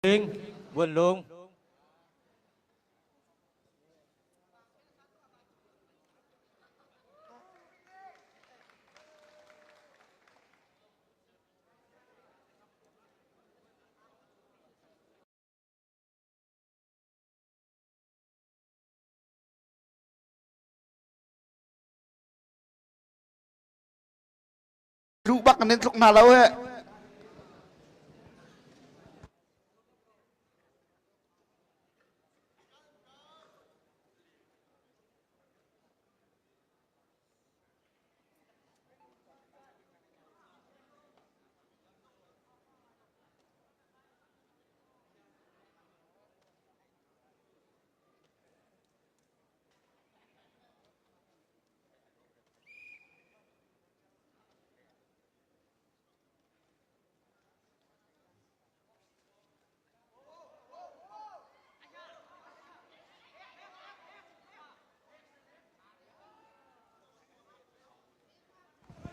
Buanlung. Luh bak nan tluk hna lo he.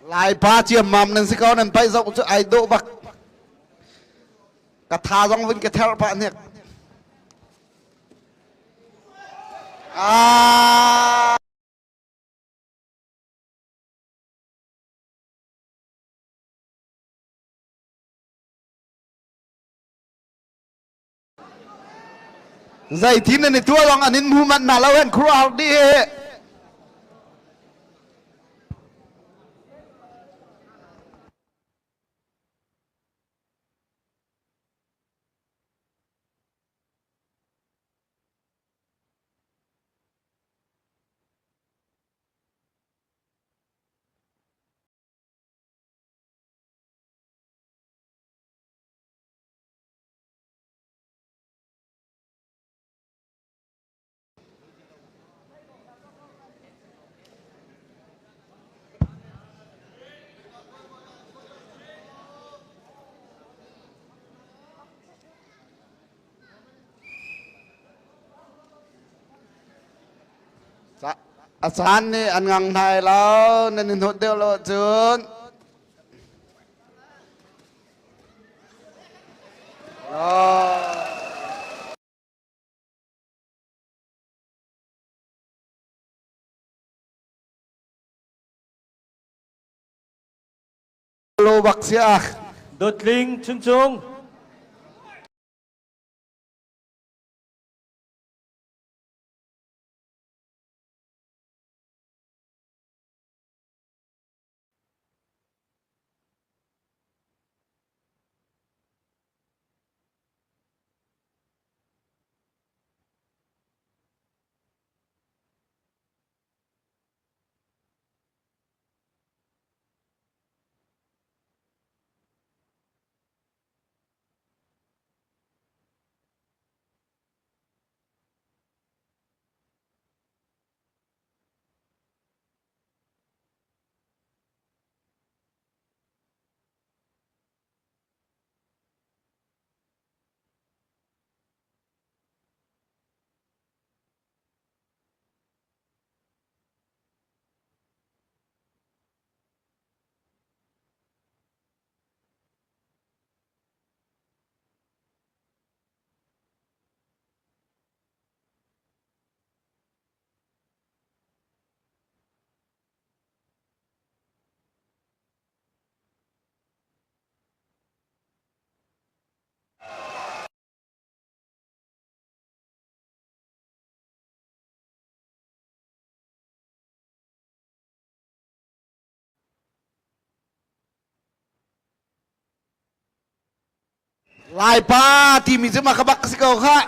Laipa ciammam nan si ko nan paih zoh cu ai dawh bak. Ka tha zong vun ka therh pah hnek. Ah! Zeitin nan i tuah lawng an in hmu manh hna lo an khuaruahhar dih hi. A caan nih an ngang hna lo nan i hnawt deuh lo ahcun. Lo bak sia. Dawtling Chuncung. Laipa timi cu mah ka bak si ko khah.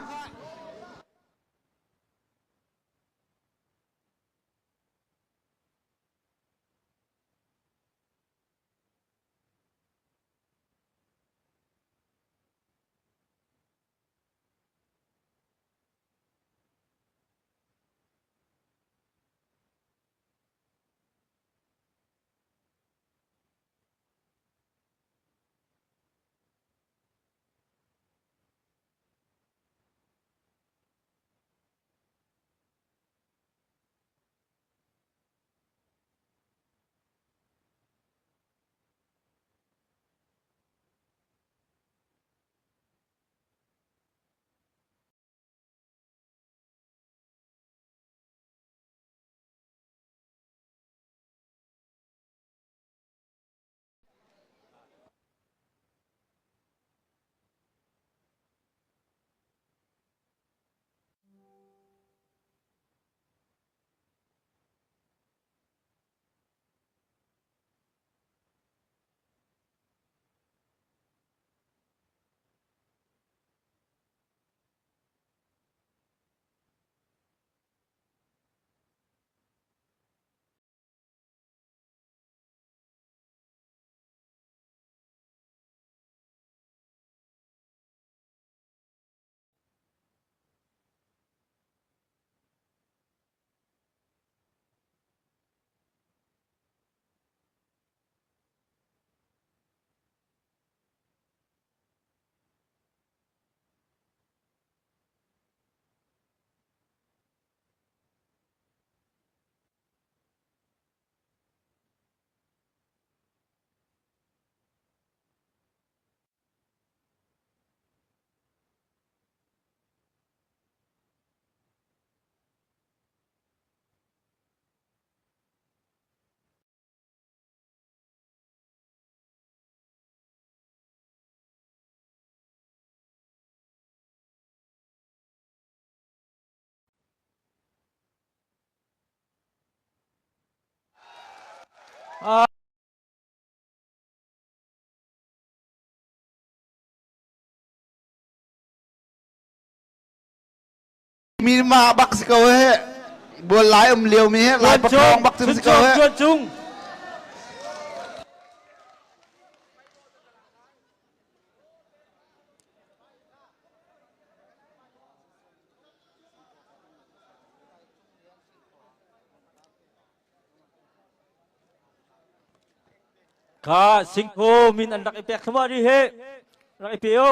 Mi ma bak si ko he. Bual lai um lio mi he lai pakhong bak si ko he. Tuan cung. Kha singkhaw min an rak i pek thluahmah rih hi. Rak i pe u.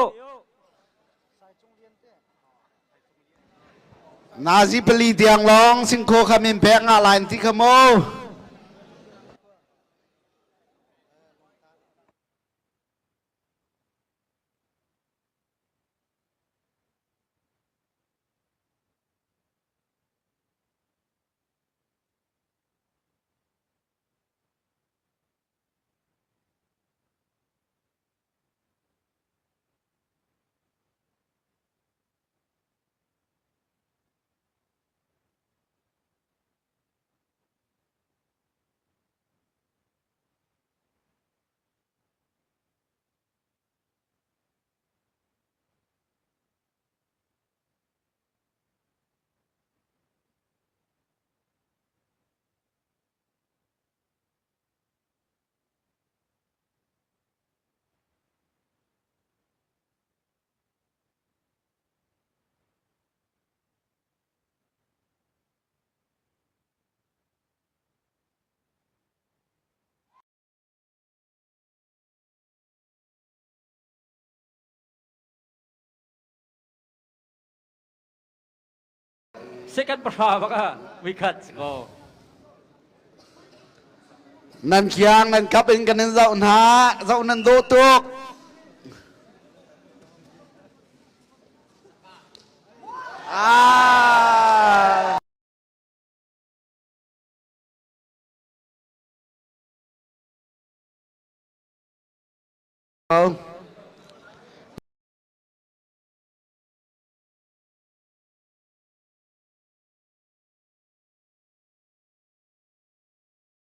Nazi pali tiang lawng singkhaw kha min pek nga lai ti kha mu. Second pahra bak ah vikhat si ko. Nan khiang nan kap in kan in zoh hna, zoh nan dawh tuk. Ah.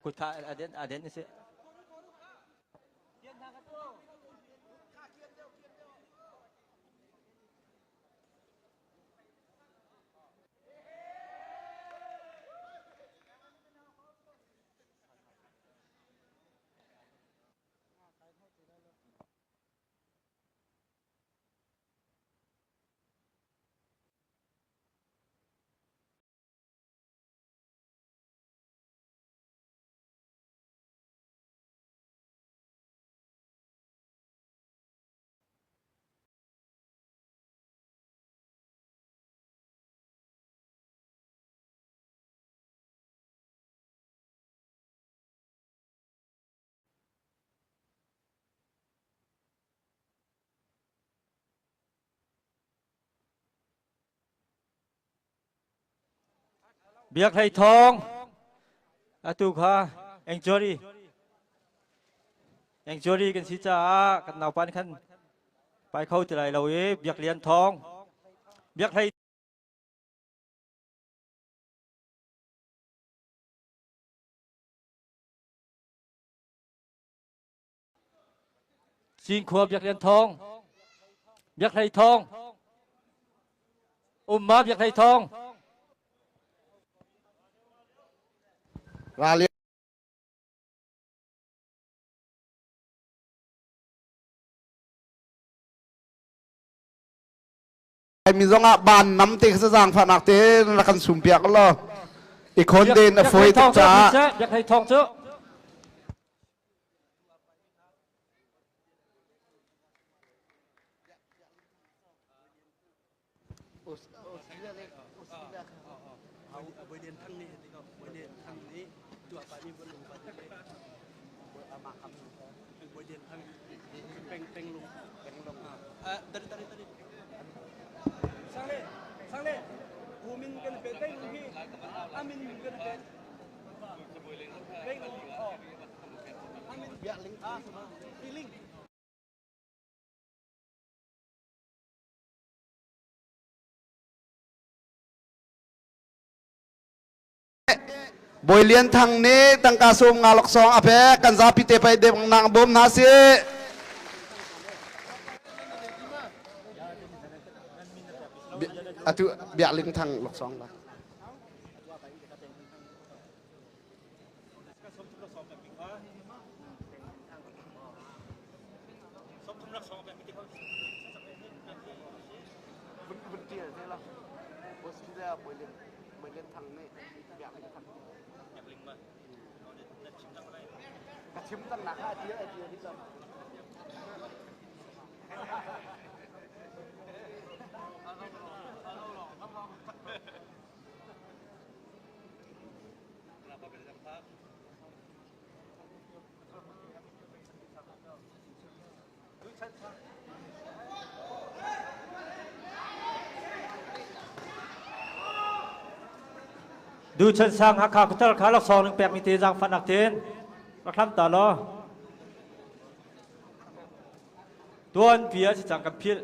Kut kha aden aden si. Biak Hlei Thawng atu kha Angjory Angjory kan si caah kan naupa nih khan pai kho ti lai lo i Biak Lian Thawng Biak Hlei Cinkhua Biak Lian Thawng, Biak Hlei Thawng, Umma Biak Hlei Thawng. Rali mi zong ah ban nam te kha zaang fahnak te rak kan sum piak lo i khon den a foi tuk caah Biak Hlei Thawng cu Bawi Lian Thang nih tangka sawm nga laksawng a pek. Kan zapi te pei nang bawm hna sih. Atu Biak Ling Thang laksawng la. Ka chim cang nak a ti a ti a Du Chan Sang Hakha khuthar kha laksawng ning pekmi te zaangfahnak tein rak hlam ta law. Tuan bia si cang kan philh.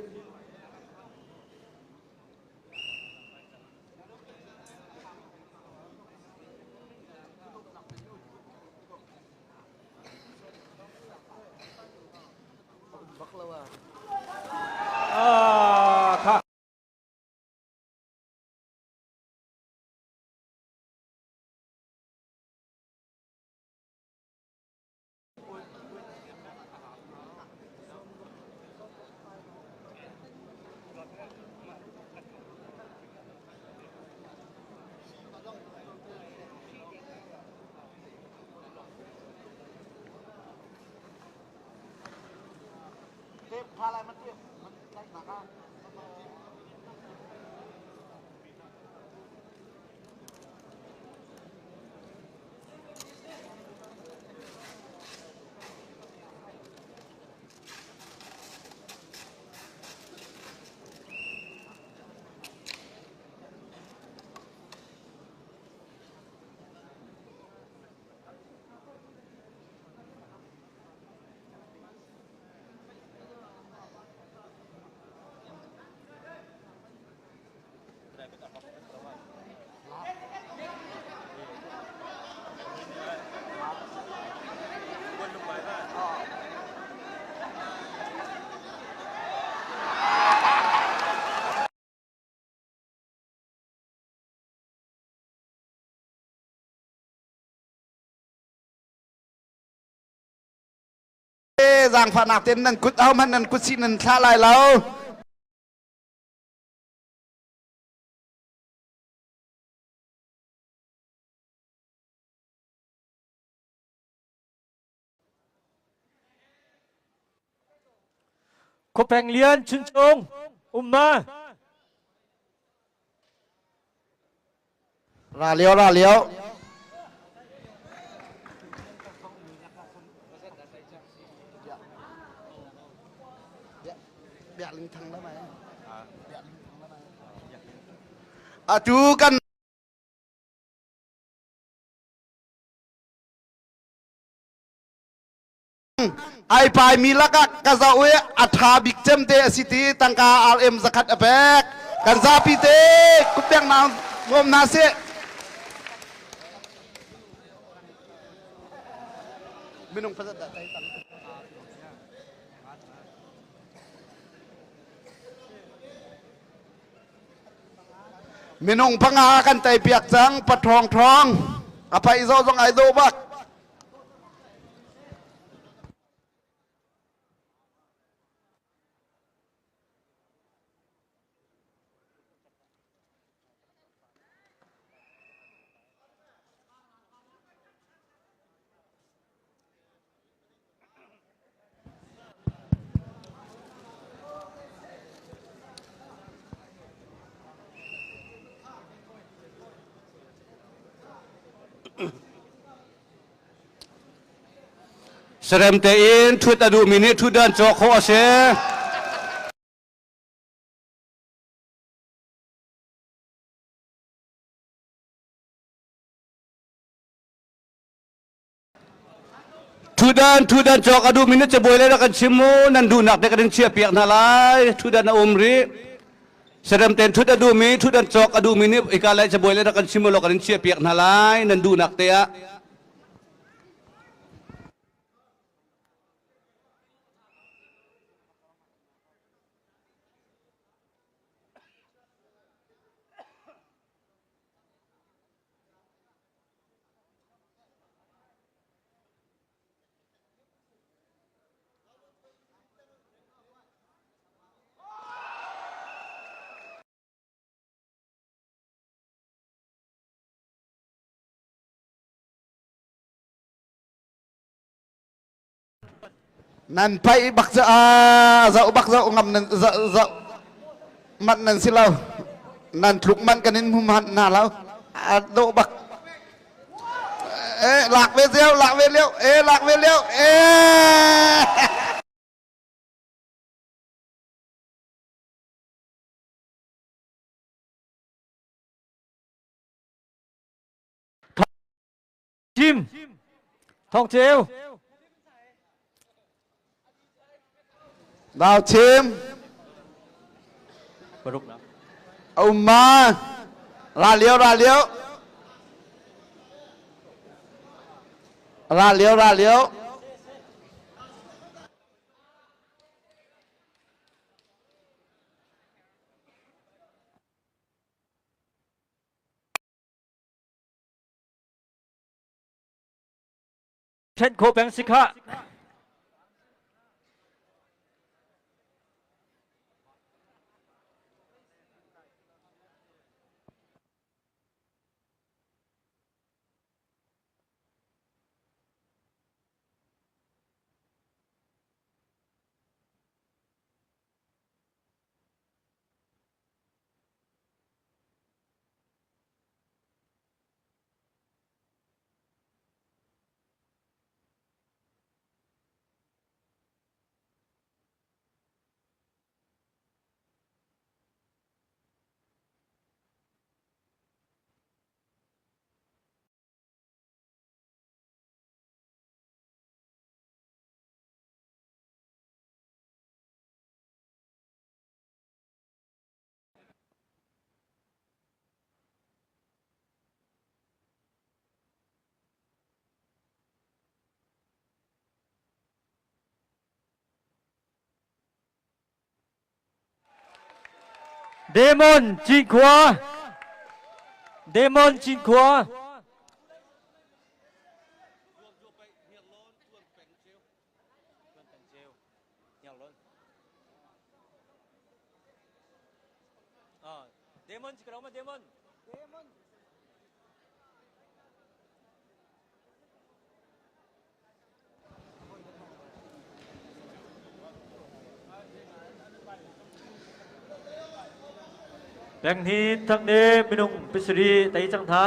Ah, kha. Zaangfahnak tein nan kut ahohmanh nan kut sih nan thlah lai lo. Khuapeng Lian Chuncung umma. Ra lio ra lio. Biak ling thang la mai. Atu kan ai pai mi lakah ka zoh i a ṭha bik cem te a si ti tangka RM zakhat a pek kan zapi te kutbeng na bawm hna sih minung pazat dah tai tang Minung panga kan tei piak cang paṭhawng ṭhawng a paih zawh zong ai dawh bak. Serem tein ṭhut a duhmi nih ṭhutdan cawk khawh a si. Ṭhutdan ṭhutdan cawk a duhmi na cabuai le rak kan chim mu nan duhnak te kan in chiahpiak hna lai ṭhutdan a um rih. Saram ten thut a duhmi, thut an cawk a duhmi nih hika lai cabuai le rak kan chim law kan in chiahpiak hna lai nan duhnak te ah. Nan paih bak cu a zoh bak zoh ngam nan zoh zoh manh nan si lo. Nan tluk manh kan in hmu manh hna lo. A dawh bak. Eh lak ve lio, lak ve lio, eh lak ve lio, eh. Chim. Thawng Ceu. Nau Chim. Paruk na. Umma. Ra lio, ra lio. Ra lio, ra lio. Ṭhen khawh peng si khah. Demon Cinkhua Demon Cinkhua Demon si ma Demon. Demon. Peng hi thang ne minung pisari tei cang tha.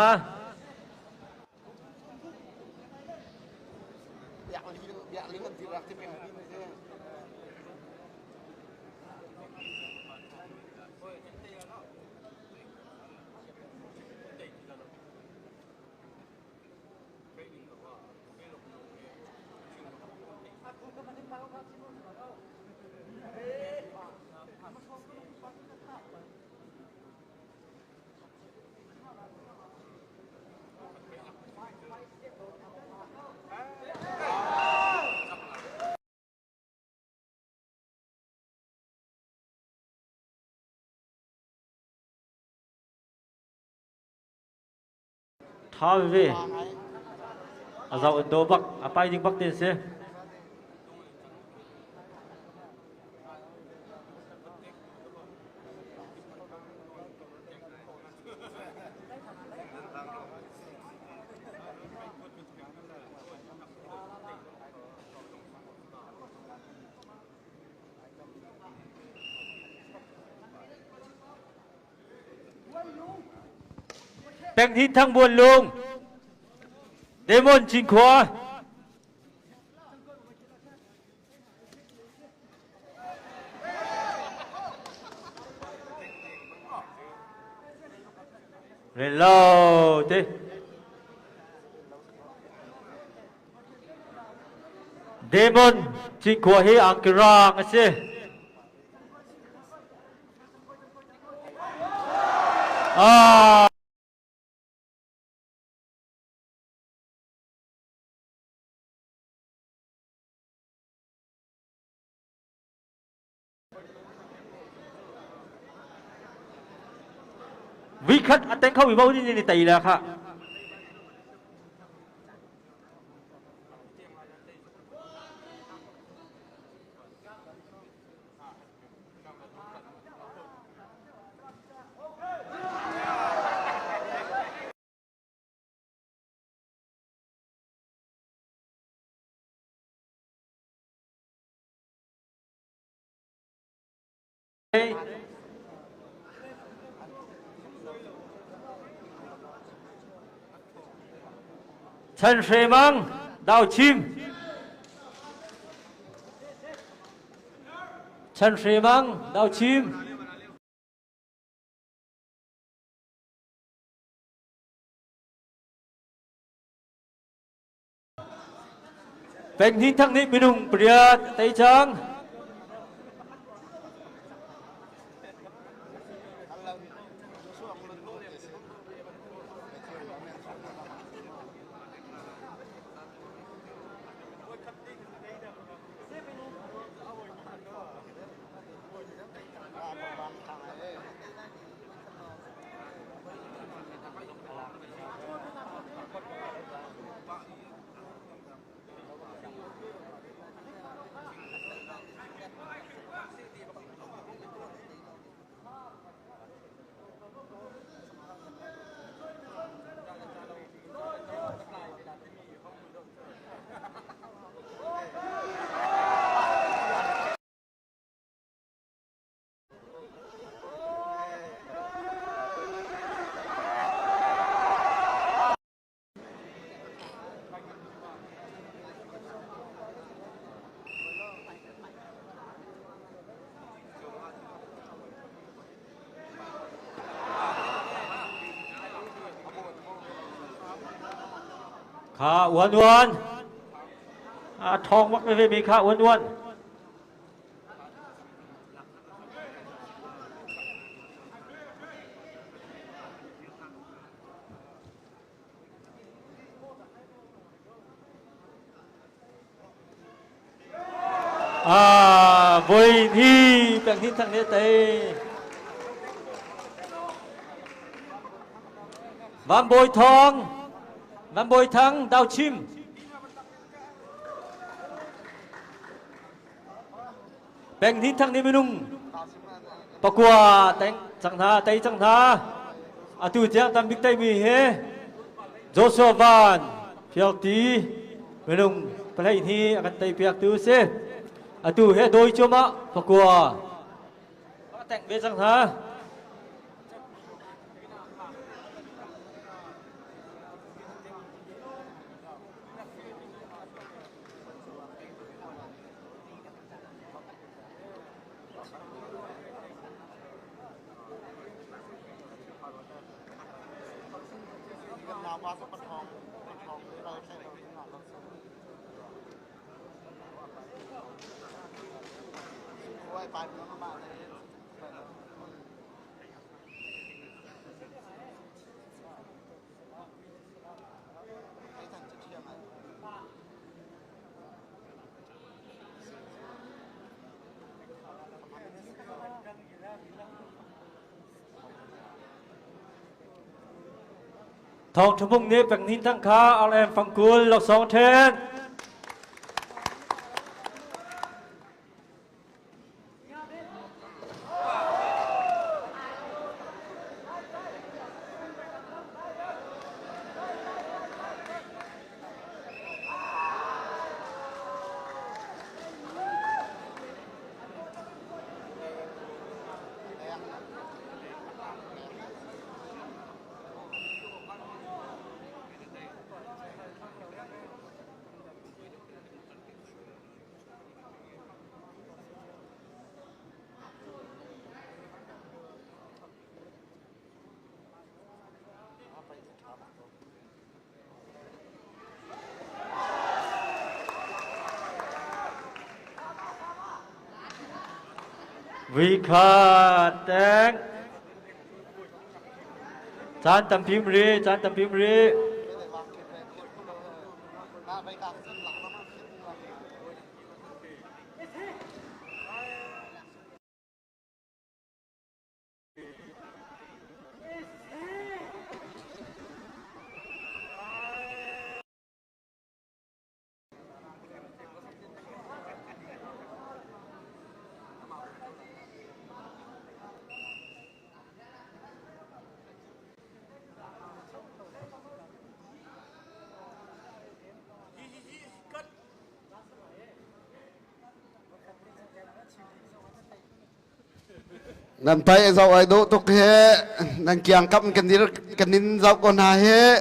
Tha veve. A zau in do bak, a pai ding bak te si. Peng Hin Thang Buan Lung Demon Cinkhua Hello te. Demon Cinkhua hi angki rang a si. Ah. Vikhat a teng kho mi bo ni ni tei la kha. Chan Hre Mang, Dau Chim. Chan Hre Mang, Dau Chim. Peng Hnin Thang nih minung pariat a tei cang. Kha uan uan. A thong bak ve mi kha uan uan. À, vui thi peng thin thang ne tei. Van Bôi Thong, Van Bôi Thang, Đào Chim. Peng Hnin Thang nih minung pakua teng cang hna tei cang hna. Atu tiang tam bik teimi hi Joshua Van Fialti minung 12 a kan tei piak tu si. Atu he doi cuahmah pakua teng ve cang hna. Thawng Ṭha nih peng hnin thang kha RM fangkul laksawng ṭhen. Vikha teng. Caan tampi um rih, caan tampi um rih. Nan pai zoh ai dawh tuk he nan kiang kam kan dir kan in zoh ko hna he.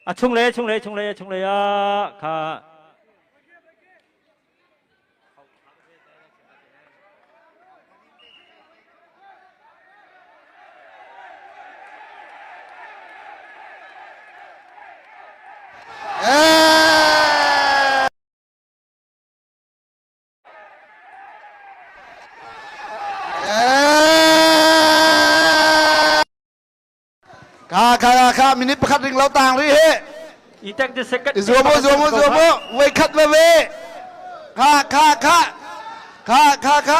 A chunglei chunglei chunglei chunglei ah kha Kha kha kha minute pakhat ring lo tang rih he. I tek the second. Zuam u zuam u zuam u. Voi khat ve ve. Kha kha kha. Kha kha kha.